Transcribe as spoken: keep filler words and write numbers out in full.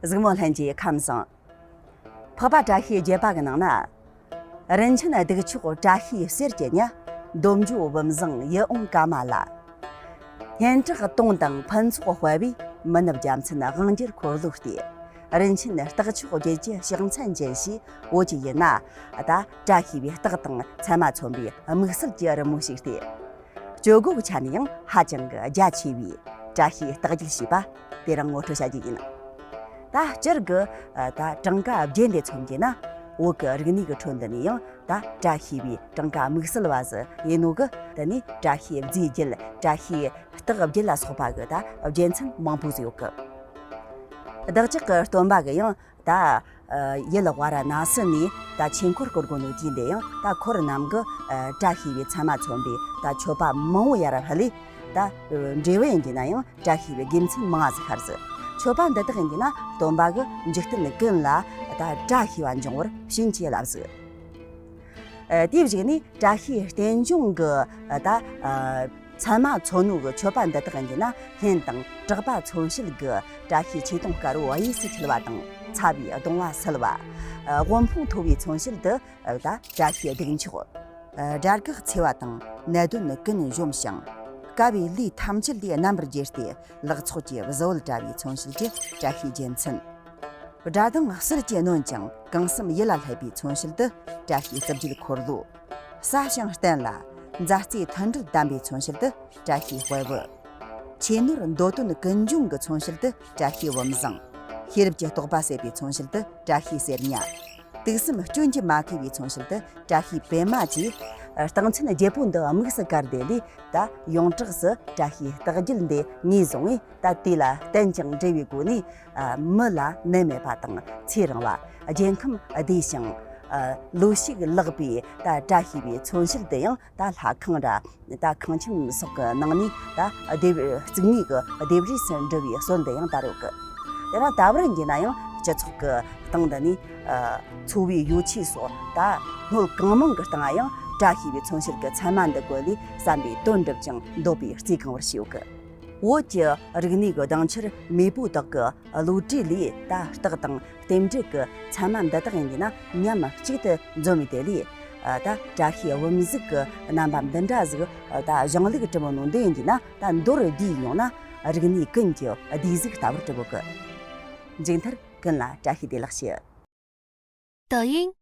གཟིགས་མོ་ལྷན་རྒྱས་ཁམས་བཟང་། འཕགས་པ་བཀྲ་ཤིས་བརྒྱད་པ་གི་ནང་ན། རིན་ཆེན་གདུགས་མཆོག་བཀྲ་ཤིས་གསེར་གྱི་ཉ། འདོམ་འཇོ་བུམ་བཟང་ཡིད་འོང་ཀ་མ་ལ། སྙན་གྲགས་དུང་དང་ཕུན་ཚོགས་དཔལ་བའི། མི་ནུབ་རྒྱལ་མཚན་དབང་གྱུར་འཁོར་ལོའི་སྟེ། རིན་ཆེན་རྟགས་མཆོག་བརྒྱད་ཀྱི་ཕྱག་མཚན་ཅན་ཞེས། འོ་ཅི་ཡིན་ན། ད་བཀྲ་ཤིས་པའི་རྟགས་དང་མཚན་མ་མཚོན་པའི་དམིགས་བསལ་གྱི་རི་མོ་ཞིག་སྟེ། སྤྱོད་སྒོ་གི་ཆ་ནས་ཡང་ཧ་ཅང་གི་རྒྱ་ཆེ་བའི་བཀྲ་ཤིས་རྟགས་བརྒྱད་ཞེས་པ་དེ་རང་ངོ་སྤྲོད་བྱ་རྒྱུ་ཡིན། ད་སྤྱིར་གི་ད་གྲངས་ཀ་བརྒྱད་འདི་མཚོན་རྒྱུ་ན། བོད་ཀྱི་རིག་གནས་ཀྱི་ཁྲོད་འདི་ནས་ཡང་ད་བཀྲ་ཤིས་པའི་གྲངས་ཀ་དམིགས་བསལ་བ་ཟིག་ཡིན་ནོ་གི། དེ་ནས་བཀྲ་ཤིས་རྫས་བརྒྱད། བཀྲ་ཤིས་རྟགས་བརྒྱད་ལ་སོགས་པ་གི་ད་རྒྱལ་མཚན་མང་པོ་ཟིག་ཡོད་གི། བདག་ཅག་གི་སྟོན་པ་གི་ཡང་ད་ཡུལ་ཝཱ་ར་ཎ་སི་ནས་ད་ཆོས་འཁོར་བསྐོར་གོ་ནོ་དུས་འདི་ཡང་ད་འཁོར་རྣམས་ཀྱི་བཀྲ་ཤིས་པའི་མཚན་མ་མཚོན་པའི་ད་མཆོད་པ་མང་བོ་ཡར་ཕུལ་ལས། ད་འབྲས་བུ་ཡིན་གྱི་ན་ཡང་བཀྲ་ཤིས་པའི་དགེ་མཚན་མང་ང་ཟིག་ཤར་ཟིག། མཆོད་པ་འདི་དག་ཡིན་གྱི་ན་སྟོན་པ་གི་འཇིག་རྟེན་ཀུན་ལ་ད་བཀྲ་ཤིས་པ་འབྱུང་བར་བྱིན་གྱིས་བརླབས་ཟིག། ཨ། དེའི་གཞུག་ནས་བཀྲ་ཤིས་རྟེན་འབྱུང་གི་ད་ཨ་མཚན་མ་མཚོན་ནོ་གི་མཆོད་པ་འདི་དག་ཡིན་གྱི་ན། སྙན་དང་གྲགས་པ་མཚོན་བྱེད་ཀྱི་བཀྲ་ཤིས་ཆོས་དུང་དཀར་པོ་གཡས་སུ་འཁྱིལ་བ་དང་། ཚ་བའི་གདུང་བ་སེལ་བ། ཨ། དབུལ་ཕོངས་མཐོ་བའི་མཚོན་བྱེད་དུ་ཨ་ད་བཀྲ་ཤིས་གདུགས་མཆོག། ཨ། དགྲ་བགེགས་འཚེ་བ་དང་ནད་གདོན་ཀུན་འཇོམས་ཤིང་། དཀའ་བའི་ལས་ཐམས་ཅད་ལས་རྣམ་པར་རྒྱལ་ཏེ་ལེགས་ཚོགས་ཀྱི་གཟི་འོད་བཀྲ་བའི་མཚོན་བྱེད་ཀྱི་བཀྲ་ཤིས་རྒྱལ་མཚན། དགྲ་དང་གསེར་གྱིས་གནོན་ཅིང་གང་བསམ་ཡིད་ལ་སླད་པའི་མཚོན་བྱེད་དུ་བཀྲ་ཤིས་རྩི་བརྒྱད་འཁོར་ལོ། ས་ཞིང་བརྟན་ལ་མཛའ་བརྩེའི་མཐུན་སྒྲིལ་ལྡན་པའི་མཚོན་བྱེད་དུ་བཀྲ་ཤིས་དཔལ་བུ། ཆོས་ནོར་འདོད་དོན་ཀུན་འབྱུང་གི་མཚོན་བྱེད་དུ་བཀྲ་ཤིས་བུམ་བཟང་། ཤེས་རབ་ཀྱི་རྟོགས་པ་སད་པའི་མཚོན་བྱེད་དུ་བཀྲ་ཤིས་གསེར་ཉ། དུག་གསུམ་སྐྱོན་གྱིས་མ་གོས་པའི་མཚོན་བྱེད་དུ་བཀྲ་ཤིས་པད་མ་བཅས། རྟགས་མཚན་བརྒྱད་པོ་འདི་དམིགས་སུ་བཀར་ཏེ་ལས། ད་ཡོངས་གྲགས་སུ་བཀྲ་ཤིས་རྟགས་བརྒྱད་འདི་ངོས་བཟུང་བས། ད་དེ་ལ་བརྟེན་ཅིང་འབྲེལ་བའི་སྒོ་ནས། ཨ། མི་ལ་ནད་མེད་པ་དང་ཚེ་རིང་བ། རྒྱལ་ཁམས་བདེ་ཞིང་། ཨ། ལོ་ཕྱུགས་ལེགས་པའི་ད་བཀྲ་ཤིས་པའི་མཚོན་བྱེད་དུ་ཡང་ད་ལྷ་ཁང་ར། ད་ཁང་ཁྱིམ་སོགས་ཀྱི་ནང་ནས་ད་ལྡེབས་རྩིག་ངོས་ཀྱི་ལྡེབས་རིས་སུ་འབྲི་བའི་སྲོལ་འདི་ཡང་དར་ཡོད་གི། དེ་ན་ད་བར་ཡིན་གྱི་ན་ཡང་སྤྱི་ཚོགས་ཀྱི་སྟེང་འདི་ནས། ཨ། འཚོ་བའི་ཡོ་ཆས་སོགས་ད་སྣོད་གང་མང་གི་སྟེང་ཡང་བཀྲ་ཤིས་པའི་མཚོན་བྱེད་ཀྱི་མཚན་མ་འདི་བཀོད་ལས་བསམ་པའི་དོན་འགྲུབ་ཅིང་འདོད་པའི་རྩིས་གང་བར་བྱས་ཡོད་གི། བོད་ཀྱི་རིག་གནས་ཀྱི་གདེང་ཆར་མེས་པོ་དག་གི་བློ་གྲོས་ལས། ད་རྟགས་དང་རྟེན་འབྲེལ་གྱི་མཚན་མ་འདི་དག་ཡིན་གྱི་ན་མཉམ་གཅིག་ཏུ་འཛོམས་པའི་དེ་ལས། ཨ། ད་བཀྲ་ཤིས་བུམ་གཟུགས་ཀྱི་རྣམ་པ་འདི་འདྲ་ཟིག། ཨ། ད་གཞུང་ལུགས་གྲུབ་ནོ་འདི་ཡིན་གྱི་ན། ད་མདོར་བསྡུས་ཡོང་ན་རིག་གནས་ཀུན་གྱི་གདུགས་གཟུགས་ལྟ་བུར་གྲུབ་ཡོད་གི། མཇུག་མཐར་ཀུན་ལ་བཀྲ་ཤིས་བདེ་ལེགས་ཞུ། 抖音，